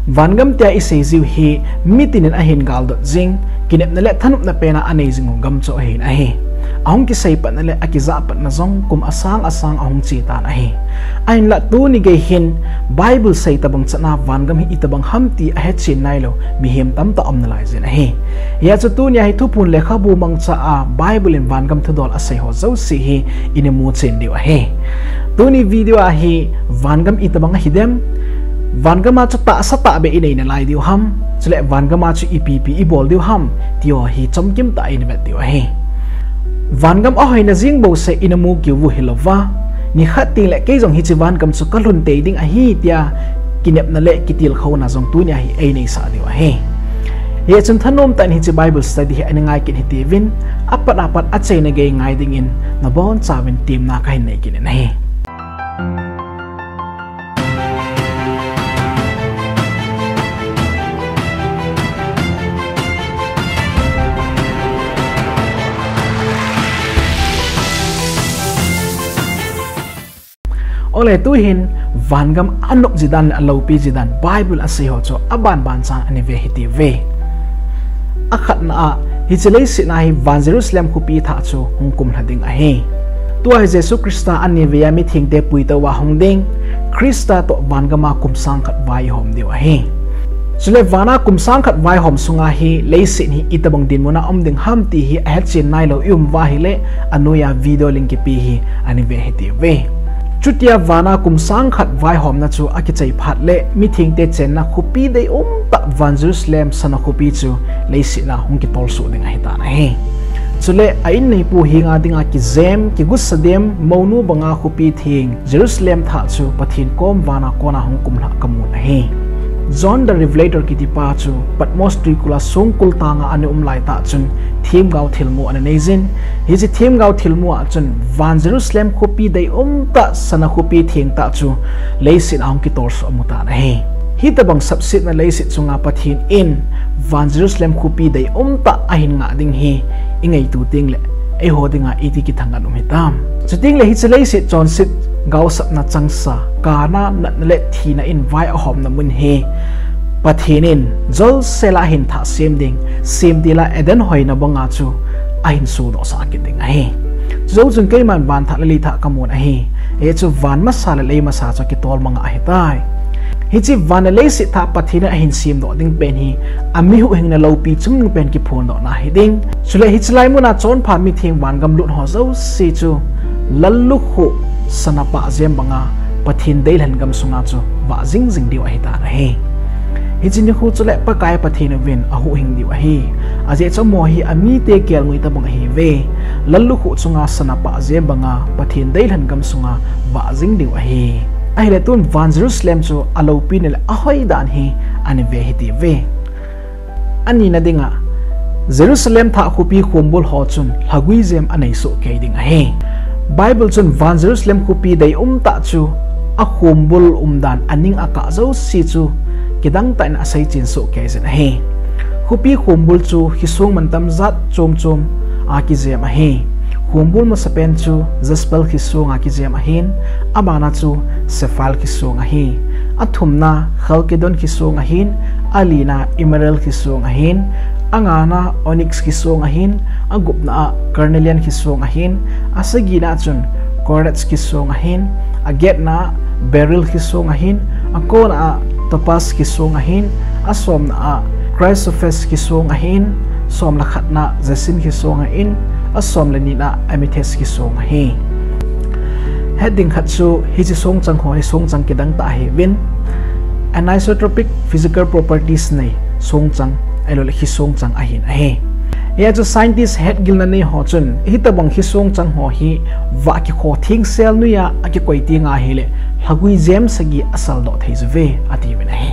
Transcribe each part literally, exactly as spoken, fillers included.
Vangam tia isei jiu hi, mitin in ahin galdot jing, kinepna le thanopna pen a anei jing u gam chu ahin ahi. Ahung kisei patna le akijah patna jong kum asang asang ahung che tan ahi. Ahinlah tuni gei hin, Bible sei tabang chan a vangam hi itobang ham ti ahechen nailou, mihem tamtah aum nalai jin ahi. Hijeh chun tunia hi Thuphon lekhabu mangcha a Bible in vangam thudol asei ho jouse hi ina muchen diu ahi. Tuni video a hi vangam itobang ahidem, vangam a chu tahsa tahbeh inei nalai diu ham, chule vangam a chu ipi ipi ibol diu ham, ti ho hi chomkim tah a ina vet diu ahi. Vangam ahoina jeng bouseh ina mu kit u hilouva, nikhat tengle kei jong hiche vangam chu kalhun tei ding ahi tia kinepna le kitilkhouna jong tunia hi eineisah diu ahi. Hijeh chun thanom tah in hiche Bible study hi ana ngai kit hitiuvin, apat apat achaina gei ngai dingin nabonchauvin temna kahin nei kit in ahi. Ole tuhin, vangam anop jidan le aloupi jidan Bible asei ho chu abanban chan ana ve hitiuve. Akhatna a, hiche leiset a hi van Jerusalem khopi thah chu hung kumlha ding ahi. Tua hi Jesu Christa anivei a mithengte puitouva hung ding, Christa toh vangam a kum sang khat vai ihom diu ahi. Chule van a kum sang khat vaihom sunga hi leiset hi itobang dinmun a um ding ham ti hi ahetchen nailou ium uva ahile, anoiya video link kipe hi ana ve hitiuve. Chutia van a kum sang khat vaihomna chu akichai phat le mithengte chenna khopi deium tah van Jerusalem sana khopi chu leiset a hung kitolsuh ding ahitan ahi. Chule a inneipu henga dinga kijem, kigusa dem, mounu banga khopi theng Jerusalem thah chu Pathen kom van a kona hung kumlhah kamun ahi. John the Revelator kitipa chu Patmos twikul a songkul tanga ana um laitah chun themgao thilmu ana neijin, hiche themgao thilmu a chun van Jerusalem khopi deium tah sana khopi thengtah chu leiset a hung kitolsuh amutan ahi. Hitobang sapsetna leiset chunga Pathen in van Jerusalem khopi deium tah ahin ngah ding hi ingaito tengle eiho dinga iti kithangat um hitam. Chutengle hiche leiset chonset gaosapna changsa, kana, natna le thina in vai ahomna mun hi Pathen in jolsela ahin thah sem ding, semtil a Eden hoina banga chu ahin sodohsah kit ding ahi. Chujou chun keiman van thah le lei thah kamun ahi. Hichu van masa le lei masa chu kitol manga ahitai. Hiche van le leiset thah Pathen in ahin semdoh ding pen hi, ami huhhingna loupi chungnung pen kiphondohna hiding. Chule hiche lai muna chonpha mitheng vangam lut ho jouse chu lallukhuh sana pah jem banga Pathen deilhen gam sunga chu vah jingjing diu ahitan ahi. Hiche nikho chule Pakai Pathen uvin ahuhhing diu ahi. Ajeh chu amaho hi amite kelngoi tobang ahiuve. Lallukhuh chunga sana pah jem banga Pathen deilhen gam sunga vah jing diu ahi. Ahile tun van Jerusalem chu aloupina le ahoidan hi ana ve hitiuve. Anina dinga, Jerusalem thah khopi khombul ho chun lhagui jem anei sohkei ding ahi. Bible chun van Jerusalem khopi deium tah chu akhombul umdan aning akah jouse chu kidangtah in aseichen sohkei jin ahi. Khopi khombul chu khisong mantam jat chom chom a kijem ahi. Khombul masapen chu jasper khisong a kijem ahin, abana chu sapphire khisong ahi. Athumna chalcedon khisong ahin, alina emerald khisong ahin, angana onyx khisong ahin, agupna a carnelian khisong ahin, asagina chun quartz khisong ahin, agetna a beryl khisong ahin, akona a topaz khisong ahin, asomna a chrysoprase khisong ahin, somle khatna jacinth khisong ahin, asomle nina amethyst khisong ahi. Hetding khat chu hiche songchang ho hi songchang kidangtah ahiuvin, anisotropic physical properties nei songchang, ahiloule khisongchang ahin ahi. Hia chu scientist hetgilna nei ho chun hitobang khisongchang ho hi vah kikho thengsel noiya akikoi tenga ahile lhagui jem sagi asaldoh thei juve atiuvin ahi.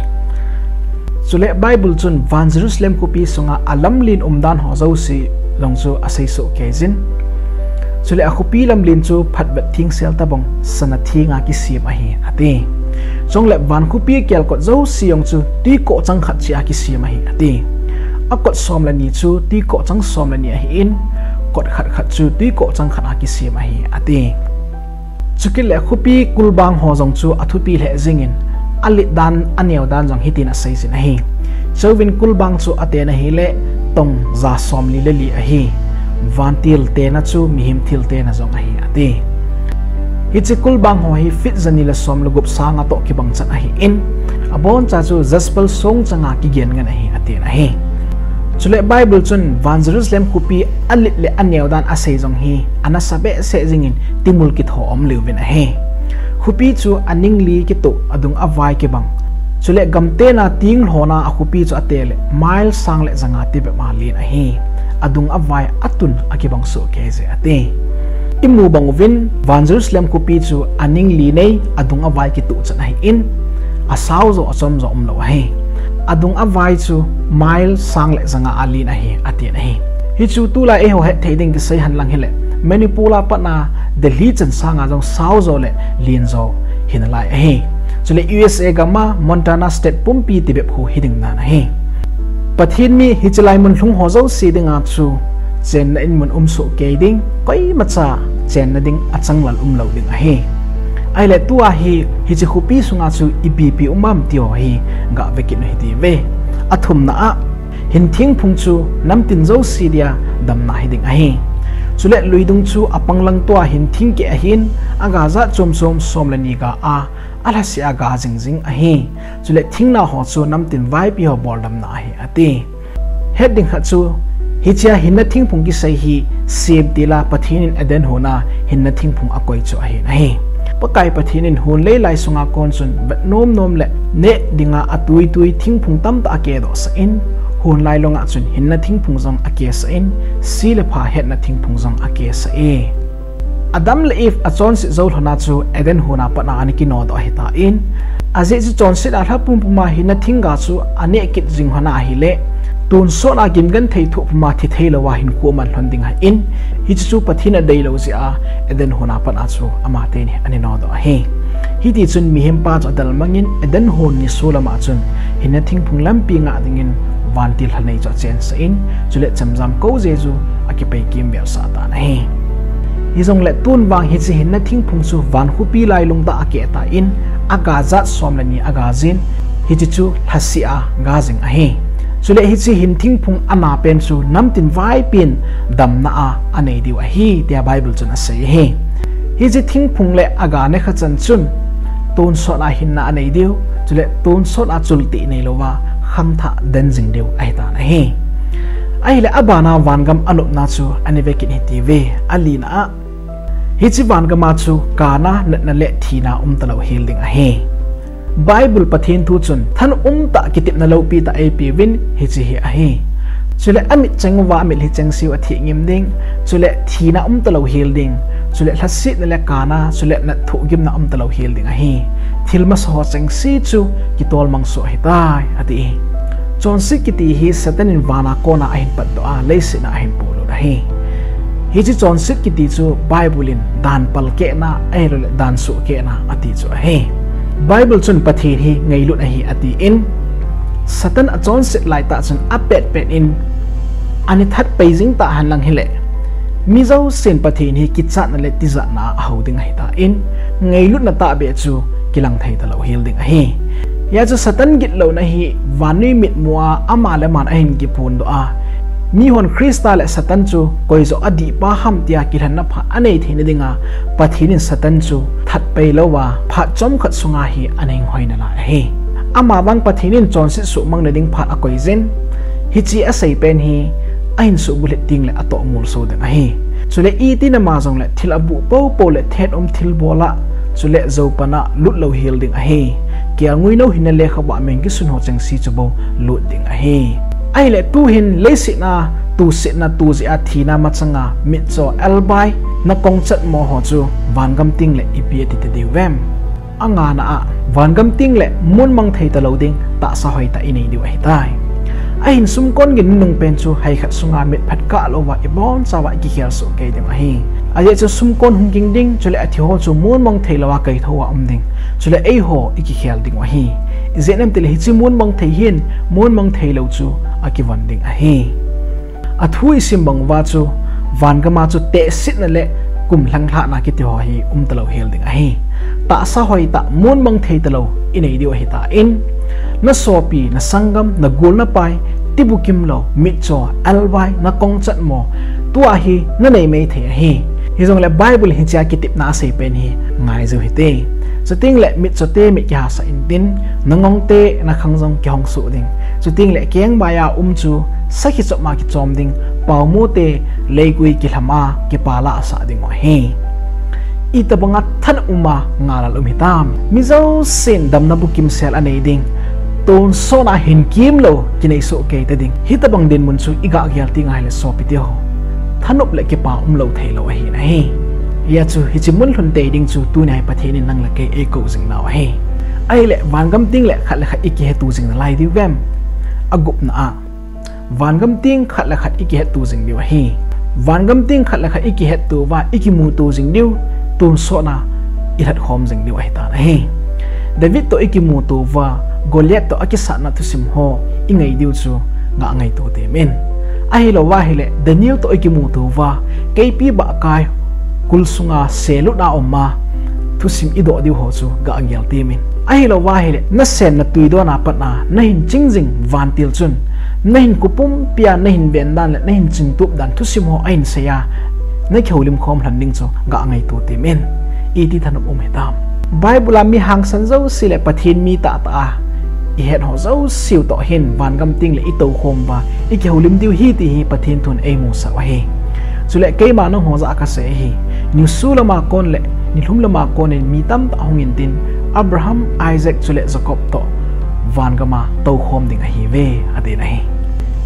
Chule Bible chun van Jerusalem khopi sunga alamlen umdan ho jouse jong chu asei sohkei jin. Chule akhopi lamlen chu phatvet thengsel tobang sana thenga kisem ahi ati. Chule van khopi kelkot jouse jong chu twikohchang khat cheh a kisem ahi ati. Akot somle ni chu twikohchang somle ni ahin, kot khat khat chu twikohchang khat a kisem ahi ati. Chukit le khopi kulbang ho jong chu athupi lheh jingin, alet dan, aneo dan jong hitin asei jin ahi. Chuin kulbang chu aten ahile tong ja som li le li ahi. Vantil tena chu mihem thil tena jong ahi ati. Hiche kulbang ho hi feet jani le som le gup sanga toh kibang chan ahin, aboncha chu jasper song changa kigen ngen ahi atin ahi. Chule Bible chun van Jerusalem khopi alet le aneo dan asei jong hi anasa behseh jingin timul kitho um leuvin ahi. Khopi chu aning li kitoh, adung avai kibang. Chule gamtena ting lhona a khopi chu ate le mile sang le janga tibep a len ahi. Adung avai atun akibang soh kei je ati. Imu bang uvin van Jerusalem khopi chu aning li nei, adung avai kitoh chan ahin, asao jo achom jo umlou ahi. Adung avai chu mile sang le janga alen ahi atin ahi. Hichu tulai eiho hetthei ding kisei henlang hile Manipur a patna Delhi chan sanga jong sao jo le len jo hinalai ahi. Chule U S A gam a Montana State pumpi tibep khu hiding dan ahi. Pathen mi hiche lai mun lhung ho jouse dinga chu chenna in mun um soh kei ding, koimacha chenna ding achanglal umlou ding ahi. Ahile tua hi hiche khopi sunga chu ipi ipi um am ti ho hi gah vekit u hitiuve. Athumna a, hin thingphung chu namtin jouse dia damna hiding ahi. Chule luidung chu apanglang tua hin thingkeh ahin, aga jat chom chom som le ni ga a, alhaseh a ga jing jing ahi. Chule thingnao ho chu namtin vaipi ho boldamna ahi ati. Het ding khat chu, hichea hinna thingphung kisei hi semtil a Pathen in Eden hona hinna thingphung akoi chu ahin ahi. Pakai Pathen in hon leilai sunga kon chun vet nom nom le neh dinga atui tui thingphung tamtah akehdohsah in, hon lailunga chun hinna thingphung jong akehsah in, se le pha hetna thingphung jong akehsah e. Adam le Eve achonset jou lhona chu Eden hona patna ana kinodoh ahitan, ajeh chu chonset a lha pumpuma hinna thingga chu aneh kit jing lhona ahile, tonsot a gimgenthei thoh puma thithei louva hinkho aman lhon ding ahin, hiche chu Pathen adeilou jeh a Eden hona patna chu amaten ana nodoh ahi. Hitichun mihempa chu adalmangin Eden hon niso lama chun hinna thingphung lampi ngah dingin vantil lhanei chu achensah in, chule chemjam kou jeju akipei kimvelsah tan ahi. Hijongle tun vang hiche hinna thingphung chu van khopi lailung tah a akehtan, aga jat som le ni aga jin, hiche chu lhaseh a ga jing ahi. Chule hiche hin thingphung anapen chu namtin vaipin damna a anei diu ahi tia Bible chun asei ahi. Hiche thingphung le aga nekha chan chun tonsot a hinna anei diu, chule tonsot a chulteh neilouva khangthah den jing diu ahitan ahi. Ahile abana vangam anopna chu ana vekit hitiuve. Alina a, hiche vangama chu kana, natna le thina umtalou hel ding ahi. Bible Pathen thu chun thanom tah, kitepna loupi tah eipeuvin hiche hi ahi. Chule amit cheng uva amitlhi chengseu atheh ngim ding, chule thina umtalou hel ding, chule lhasetna le kana, chule nat thohgimna umtalou hel ding ahi. Thil masa ho chengse chu kitolmang soh ahitai, ati. Chonset kiti hi Satan in vana kona ahin patdoh a, leiset a ahin polut ahi. Hiche chonset kiti chu Bible in dan palkehna ahiloule dan sohkehna ati chu ahi. Bible chun Pathen hi ngailut ahi atin, Satan achonset laitah chun apetpet in ana thatpei jing tahen lang hile, mi jousen Pathen hi kichatna le tijatna a ahou ding ahitan, ngailutna tahbeh chu kilang thei talou hel ding ahi. Hia chu Satan gitlouna hi vannoi mitmua ama le aman ahin kiphondoh a, mihon Christa le Satan chu koijoh adihpa ham tia kilhenna phat anei theina dinga Pathen in Satan chu thatpei louva phat chomkhat sunga hi ana hinghoi nalai ahi. Amavang Pathen in chonset suhmang nading phat akoijin, hiche aseipen hi ahin suhbulhit tengle atoh molso ding ahi. Chule itina ama jongle thil abuh poupou le thet um thilbol a, chule joupan a lutlou hel ding ahi. Kelngoi nou hinna lekhabua min kisun ho chengse chu bou lut ding ahi. Ahile tuhin leiset a tusetna, tujeh a thina machanga mitcho elbai, nakong chatmo ho chu vangam tengle ipi ati tadiuvem? Angana a, vangam tengle monmang thei talou ding tahsa hoitah inei diu ahitai. Ahin sumkon gin nunungpen chu heikhat sunga mitphat kah louva ibonchauva ikikhel soh kei diu ahi. Ajeh chu sumkon hung ging ding, chule athiho chu monmang theilouva kaithouva um ding, chule eiho ikikhel dingu ahi. Ijeh inem itile hiche monmang thei hin monmang theilou chu akivon ding ahi. Athu isim banguva chu vangama chu tehsetna le kum lhanglhahna kitiho hi umtalou hel ding ahi. Tahsa hoitah, mun mang thei talou inei diu ahitan, na sopi, na sanggam, na gol na pai, tibukim lou, mitcho, elvai, na kongchat mo, tua hi na nei mei thei ahi. Hijongle Bible hichea kitepna asei pen hi ngai jou hite. Chutengle mitchote mit kihasah intin, na ngongte na khang jong kihong soh ding. Chutengle kengbai a um chu sakhi chopma kichom ding, paomote leigui kilhama kipa lahsah dingu ahi. Itobanga thanopna um a ngalal um hitam. Mi jousen damna bukim sel anei ding, tonsot a hin kimlou kinei soh kei ta ding. Hitobang dinmun chu igah gel teng ahile sopite ho, thanop le kipa umlou theilou ahi nahi. Hijeh chun hiche mun lhun tei ding chu tunia hi Pathen in nang le kei eikou jing nau ahi. Ahile vangam tengle khat le khat ikihetu jing nalai diu vem? Agupna a, vangam teng khat le khat ikihetto jing diu ahi. Vangam teng khat le khat ikihetto uva, ikimuto jing diu, tonsot a ilhatkhom jing diu ahitan ahi. David toh ikimuto uva, Goliath toh akisatna thusim ho ingai diu chu gah ngaito temin. Ahilouva ahile Daniel toh ikimuto uva, keipi bahkai kul sunga selutna a umma thusim idoh diu ho chu gah gel temin. Ahilouva ahile nasen na tuidon a pat a nahin ching jing vantil chun, nahinkho pumpia nahin ven dan le nahin chingtup dan thusim ho ahin seiya nakihoulim khom lhon ding chu gah ngaito temin. Iti thanom um hitam? Bible a mi hangsan jouse le Pathen mi tahtah a ihet ho jouseu toh hin vangam tengle itoukhom uva, ikihoulim diu ahi ti hi Pathen thun eimusah u ahi. Chule keima nangho jah a kasei ahi. Nisu lama kon le nilhum lama konin mi tamtah hung intin, Abraham, Isaac chule Jacob toh vangam a toukhom ding ahiuve, atin ahi.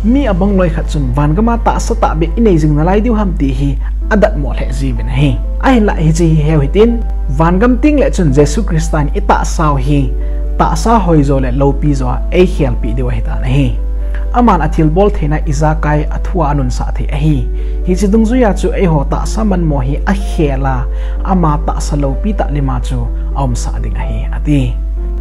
Mi abang loi khat chun vangam a tahsa tahbeh inei jing nalai diu ham ti hi adatmo lheh jiuvin ahi. Ahinlah hiche hi heu hitin, vangam tengle chun Jesu Christa in itahsau hi tahsa hoijo le loupijo a eikhelpeh diu ahitan ahi. Aman athilbol theina ijakai a thu a anunsah thei ahi. Hiche dungjuia chu eiho tahsa manmo hi akhel a, ama tahsa loupi tah lima chu aumsah ding ahi, ati.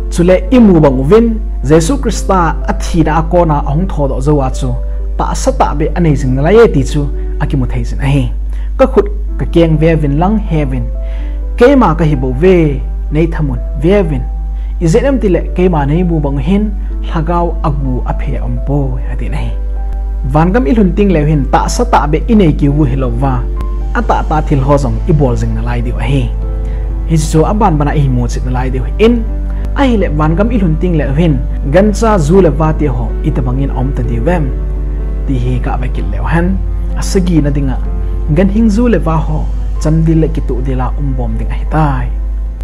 Chule imu bang uvin, Jesu Christa athina a kona ahung thodoh jou a chu tahsa tahbeh anei jing nalai e ti chu akimu thei jin ahi. Kakhut kakeng veuvin lang heuvin, keima kahibouve, neithamun veuvin. Ijeh inem itile keima neimu bang uhin lhagao agu aphe aumpoi, atin ahi. Vangam ilhun tengleu hin tahsa tahbeh inei kit u hilouva, atahtah thil ho jong ibol jing nalai diu ahi. Hiche chu abanbana ihin muchet nalai diu ahin, ahile vangam ilhun tengleu hin gancha ju le vate ho itobangin aum tadiuvem ti hi gah vekit leu hen. Asagina dinga, ganhing ju le va ho chamdil le kitohdil a umbom ding ahitai.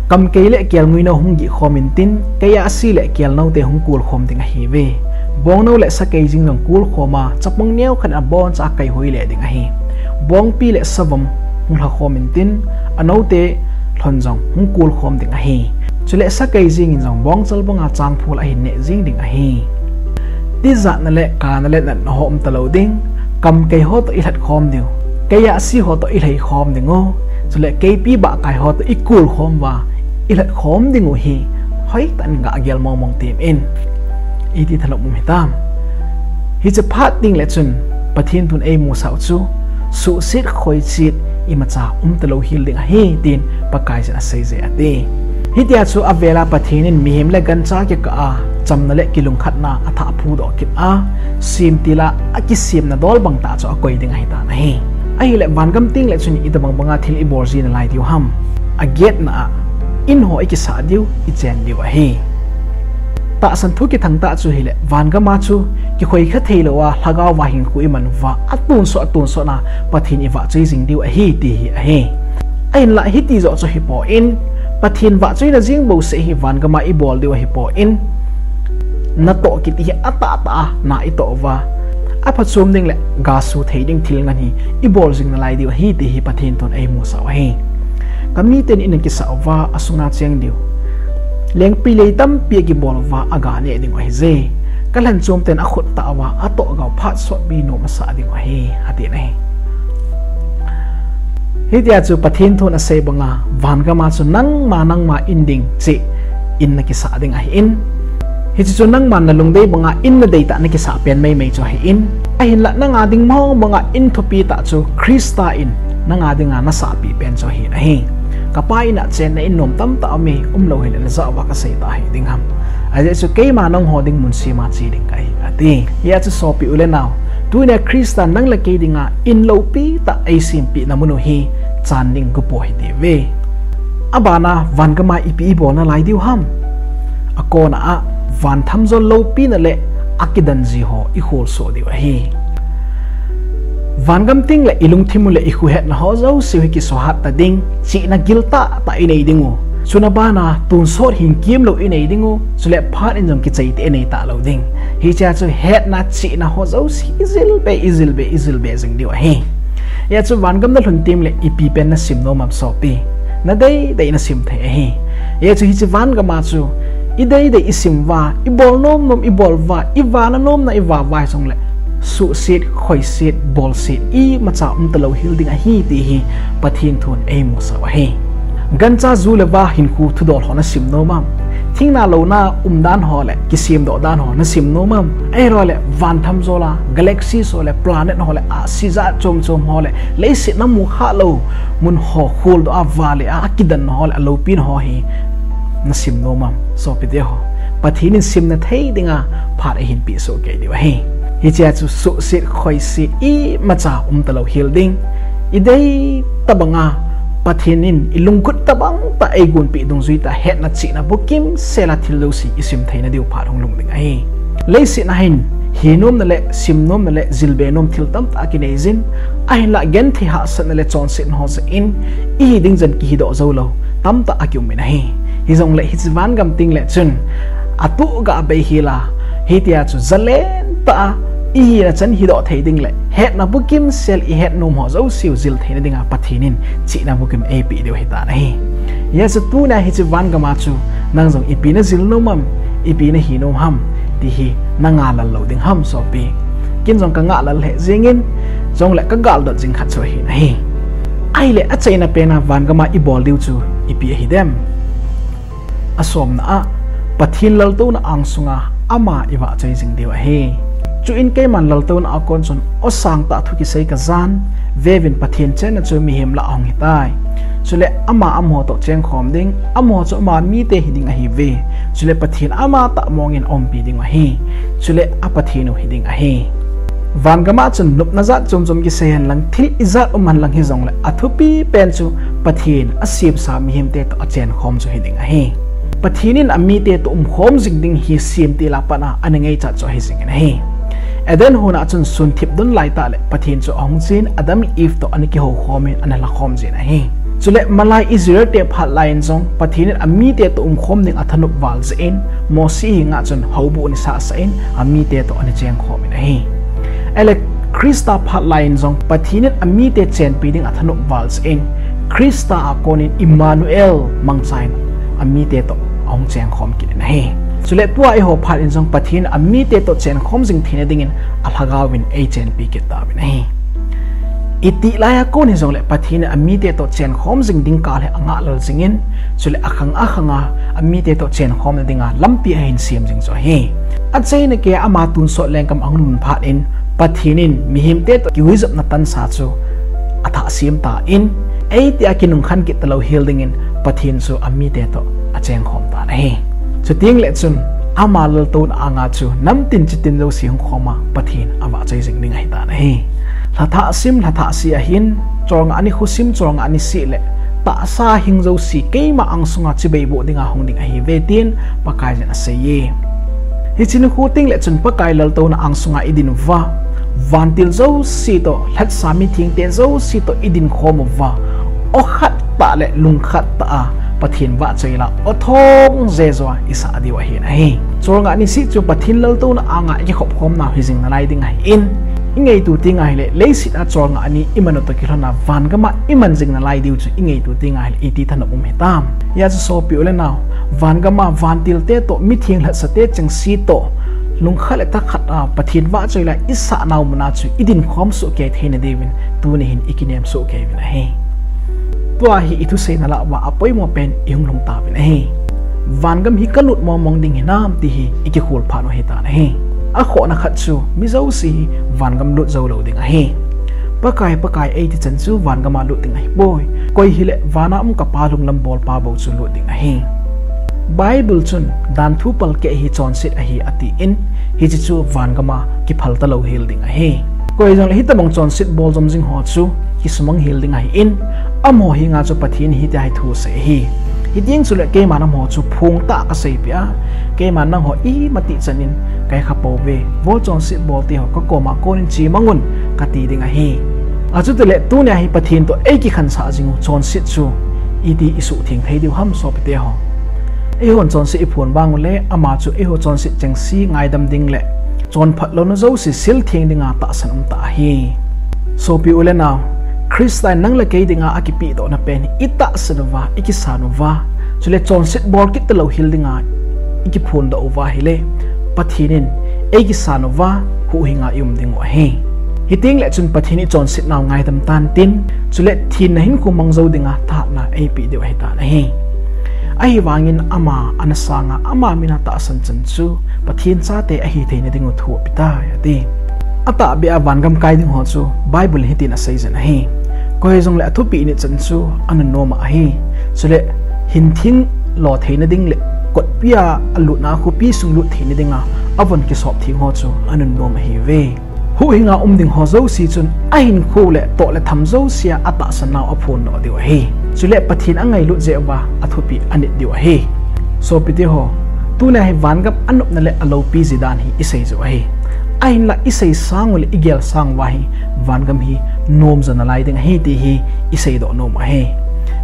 Kamkei le kelngui nou hung gihkhom intin, kei ahsi le kelnou te hung kulkhom ding ahiuve. Bongnou le sakei jing jong kulkhom a, chapang neokhat in aboncha a kaihoi le ding ahi. Bongpi le savom hung lhakhom intin, anoute lhon jong hung kulkhom ding ahi. Chule sakei jeng in jong bongchal banga changphul ahin neh jeng ding ahi. Tijatna le kana le natna ho um talou ding, kamkei ho toh ilhatkhom diu, kei ahsi ho toh ilheikhom dingu, chule keipi bahkai ho toh ikulkhom uva ilhatkhom dingu hi hoitah in gah gel mongmong temin. Iti thanom um hitam? Hiche phat tengle chun Pathen thun eimusah u chu suhset khoiset imacha um talou hel ding ahi, tin Pakaiyin aseije ati. Hitia chu avela Pathen in mihem le gancha kikah a chamna le kilungkhatna atha phudoh kit a, semtil a akisemna dol bangtah chu akoi ding ahitan ahi. Ahile vangam tengle chun itobang banga thil ibol ji nalai diu ham? Agetna a, in ho ikisah diu, ichen diu ahi. Tahsan thu kithangtah chu hile, vangam a chu kikhoikha theilou a lhagao va hinkho iman uva, atonsot atonsot a Pathen ivahchoi jing diu ahi ti hi ahi. Ahinlah hiti joh chu hipon, Pathen vahchoina jeng bouseh hi vangam a ibol diu ahipon, natoh kiti hi atahtah a na itoh uva, aphachom ding le gasu thei ding thil ngen hi ibol jing nalai diu ahi ti hi Pathen thun eimusah u ahi. Kamiten in akisah uva, asunga cheng diu lengpilei tampi akibol uva aga neh dingu ahije. Kalhenchom ten akhut tah uva atohgao phat sotpi nom asah dingu ahi, atin ahi. Hitia chu Pathen thun asei banga vangam a chu nangma nangma in ding cheh in nakisah ding ahin, hiche chu nangman nalungdei banga in nadeitah nakisah pen meimei chu ahin, ahinlah nanga ding mong mong a in thupi tah chu Christa in nanga dinga nasahpeh pen chu ahin ahi. Kapa in a chenna in nom tamtah um e, umlou hile najah uva kasei ta hiding ham. Ajeh chu keima nangho ding mun sema che ding kahi, ati. Hijeh a chu sopi u le nao, tunia Christa nang le kei dinga in loupi tah eisempeh na mun u hi chan ding gupo hitiuve. Abana vangama ipi ibol nalai diu ham. Akona a van thamjol loupina le akidan ji ho ikholsoh diu ahi. Vangam tengle ilungthim u le ikhohetna ho jouseu hi kisohat ta ding, chihna giltah tah inei ding u. Chuna bana tonsot hin kimlou inei ding u, chule phat in jong kichai tah inei talou ding. Hichea chu hetna chihna ho jouse ijil be, ijil be, ijil be jing diu ahi. Hijeh a chu vangam nalhun tengle ipi pen nasim nom am sopi. Nadei dei nasim thei ahi. Hijeh a chu hiche vangama chu idei dei isim uva, ibol nom nom ibol uva, ivana nom na iva uva hijongle, suhset, khoiset, bolset imacha umtalou hel ding ahi ti hi Pathen thun eimusah u ahi. Gancha ju le va hinkho thudol ho nasim nom am. Thingna louna umdan ho le kisemdoh dan ho nasim nom am. Ahilou le van thamjol a galaxy ho le planet ho le ahsi jat chom chom ho le leiset namu khalou mun ho kholdoh a vale a akidan ho le aloupina ho hi nasim nom am. Sopite ho, Pathen in simna thei dinga phat eihin peh soh kei diu ahi. Hichea chu suhset khoiset imacha umtalou hel ding. Idei tabanga Pathen in ilungkhut tabang tah eigonpeh dungjui tah hetna chihna bukim sela thil jouse isim theina diu phat hung lhung ding ahi. Leiset a hin hi nomna le sim nomna le jilbe nom thil tamtah akinei jin, ahinlah genthei hahsatna le chonsetna ho jeh in ihi ding jan kihidoh joulou tamtah akium in ahi. Hijongle hiche vangam tengle chun atoh gah bei hel a, hitia chu jalen tah a ihina chan hidoh thei ding le hetna bukim sel ihet nom ho jouseu jil theina dinga Pathen in chihna bukim eipeh diu ahitan ahi. Hijeh a chu tunia hiche vangama chu nang jong ipi najil nom am, ipi nahi nom ham, ti hi nangah lal lou ding ham sopi. Ken jong kangah lal lheh jengin, jongle kagaldot jing khat chu ahin ahi. Ahile achaina pena vangama ibol diu chu ipi ahidem? Asomna a, Pathen laltouna angsunga ama ivahchoi jing diu ahi. Chuin keiman laltouna a kon chun, o sangtah thu kisei kajan, veuvin Pathen chenna chu mihem lah a ahung hitai. Chule ama amaho toh chengkhom ding, amaho chu ama mite hiding ahiuve. Chule Pathen amatah mongin aumpi dingu ahi. Chule a Pathen u hiding ahi. Vangam a chun nopna jat chom chom kisei henlang, thil ijat um henlang hijongle, athupi pen chu Pathen asemsa mihemte toh achenkhom chu hiding ahi. Pathen in amite toh umkhom jing ding hi semtil a pat a ana ngaichat chu ahi jingin ahi. Eden hon a chun sun thip don laitah le Pathen chu ahung chen, Adam le Eve toh ana kihoukhom in ana lakhom jin ahi. Chule malai Israel te phat laiyin jong Pathen in amite toh umkhom ding athanop val jeh in, Mosi henga chun houbuh ana sahsah in, amite toh ana chengkhom in ahi. Ahile Christa phat laiyin jong Pathen in amite chenpi ding athanop val jeh in, Christa a konin Emmanuel mangcha in amite toh ahung chengkhom kit in ahi. Chule tua eiho phat in jong Pathen in amite toh chenkhom jing theina dingin alhagao vin eichenpi kit tauvin ahi. Itih laiya kon hijongle Pathen in amite toh chenkhom jing ding kal hi angah lal jingin, chule akhang akhanga amite toh chenkhomna dinga lampi ahin sem jing chu ahi. Achaina keiya ama tonsot lenggam ahung lhun phat in, Pathen in mihemte toh kihuijopna tansa chu athah sem tan, eitia kinungkhan kit talou hel dingin Pathen chu amite toh achengkhom tan ahi. Chuteng le chun, ama laltouna anga chu namtin chitin jouse hung khoma Pathen avahchoi jing ding ahitan ahi. Lhathah sim, lhathah seh ahin, cholngah nikho sim, cholngah niseh le tahsa hing jouse keima angsunga chibai boh dinga hung ding ahiuve tin Pakaiyin aseiye. Hiche nikho teng le chun Pakai laltouna angsunga idin uva, vantil jouse toh, lhatsa mithengte jouse toh idin khom uva, o khat tah le lungkhat tah a Pathen vahchoi la, o thong jejoa isah diu ahin ahi. Cholngah niseh chu Pathen laltouna anga ikikhop khomnau hijing nalai ding ahin, ingaito teng ahile, leiset a cholngah ni iman u toh kilhona vangam a iman jing nalai diu chu ingaito teng ahile, iti thanop um hitam? Hijeh chun sopi u le nao, vangam a vantilte toh, mitheng lhatsate chengse toh, lungkhat le thakhat a Pathen vahchoi la isahnau mun a chu idinkhom soh kei theina diuvin tuni hin ikinem soh kei uvin ahi. Tua hi ithuseina lah uva apoimo pen ihung lhung tauvin ahi. Vangam hi kalut mongmong ding hinam ti hi ikikhol phat u ahitan ahi. Akhohna khat chu mi jouse hi vangam lut joulou ding ahi. Pakai, Pakai, eiti chan chu vangam a lut ding ahipoi. Koi hileh vana um ka Pa lunglam bolpa bou chu lut ding ahi. Bible chun danthu palkeh hi chonset ahi atin, hiche chu vangam a kiphal talou hel ding ahi. Koi jongleh hitabang chonset bol jom jing ho chu kisumang hel ding ahin, amaho henga chu Pathen hitia hi thu asei ahi. Hiteng chuleh keiman amaho chu phongtah a kaseipeh a, keiman nangho imatih chan in kaikha pouve, vo chonset bolte ho kakoma konin chemangun kati ding ahi. Achutileh tunia hi Pathen toh eikikhansah jing u chonset chu iti isuhtheng thei diu ham sopite ho. Eihon chonset iphon vang uleh ama chu eiho chonset chengse ngaidam ding leh chonphat louna jouse siltheng dinga tahsan umtah ahi. Sopi u le nao, Christa in nang le kei dinga akipehdohna pen hi itahsan uva, ikisan uva, chule chonset bol kit talou hel dinga ikiphondoh uva ahileh, Pathen in eikisan uva huhhinga ium dingu ahi. Hitengleh chun Pathen ichonsetnau ngaidam tantin, chule thenna hinkho mang jou dinga thahatna eipeh diu ahitan ahi. Ahivangin ama ana sanga ama mina tahsan chan chu Pathen chate ahitheina dingu thu apetai ati. Atahbeh a vangam kai ding ho chu Bible in hitin aseijin ahi. Koi hijongleh athupeh nit chan chu anunnom ahi. Chule hinthing lo theina ding leh kotpi a alutna khopi sung lut theina dinga avon kisop theng ho chu anunnom ahiuve. Huhhinga um ding ho jouse chun ahinkho le toh le tham jousea atahsannau aphondoh diu ahi. Chule Pathen angailut jeh uva athupeh anit diu ahi. Sopite ho, tunia hi vangam anopna le aloupi ji dan hi isei jiu ahi. Ahinla isei sang u le igel sang uva hi vangam hi nom jo nalai ding ahi ti hi iseidoh nom u ahi.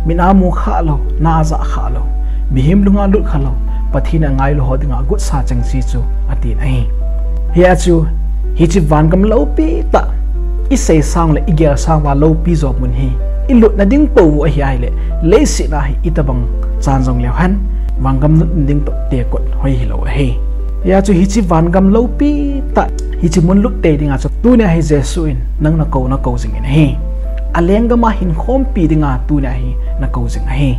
Mit a mu khalou, na a jah khalou, mihem lunga lut khalou, Pathen angailu ho dinga gutsa chengse chu atin ahi. Hia chu, hiche vangam loupi tah, isei sang le igel sang uva loupi jo mun hi ilutna ding pou u ahi ahileh, leiset a hi itobang chan jong leu hen, vangam lutna ding toh tekot hoi hilou ahi. Hia chu hiche vangam loupi tah, hiche mun lut tei dinga chu tunia hi Jesu in nang nakou nakou jingin ahi. Alenggam a hinkhompi dinga tunia hi nakou jing ahi.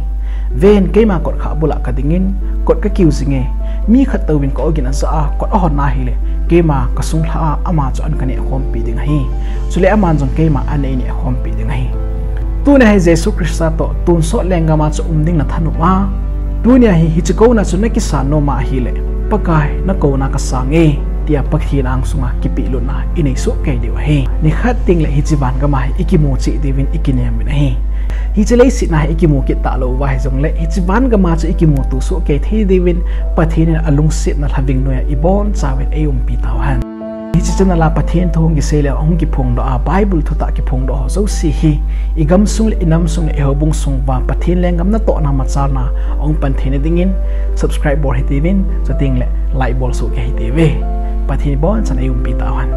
Ven, keima kotkhah bul a kadingin, kot kakiu jinge. Mi khat touvin ka-ogin ajah a kot ahon ahileh, keima kasung lhah a ama chu an kaneh khompi ding ahi. Chule aman jong keima aneineh khompi ding ahi. Tunia hi Jesu Christa toh tonsot lenggam a chu um ding nathanom a, tunia hi hiche kouna chu nakisan nom a ahileh, Pakai, nakouna kasange, tia Pathen angsunga kipehlutna inei sohkei diu ahi. Nikhat tengleh hiche vangam a hi ikimu cheh diuvin ikinem uvin ahi. Hiche leiset a hi ikimu kit talou uva hijongleh, hiche vangam a chu ikimuto sohkei thei diuvin Pathen in alungsetna lhaving noiya ibonchauvin eiumpi tauhen. Hiche channel a Pathen thu hung kisei le hung kiphongdoh a, Bible thutah kiphongdoh ho jouse hi igamsung le inamsung le ihoubung sung uva Pathen lenggam natohna machalna ahung pan theina dingin subscribe bol hitiuvin, chutengleh like bol sohkei hitiuve. Pathen in ibonchan eiumpi tauhen.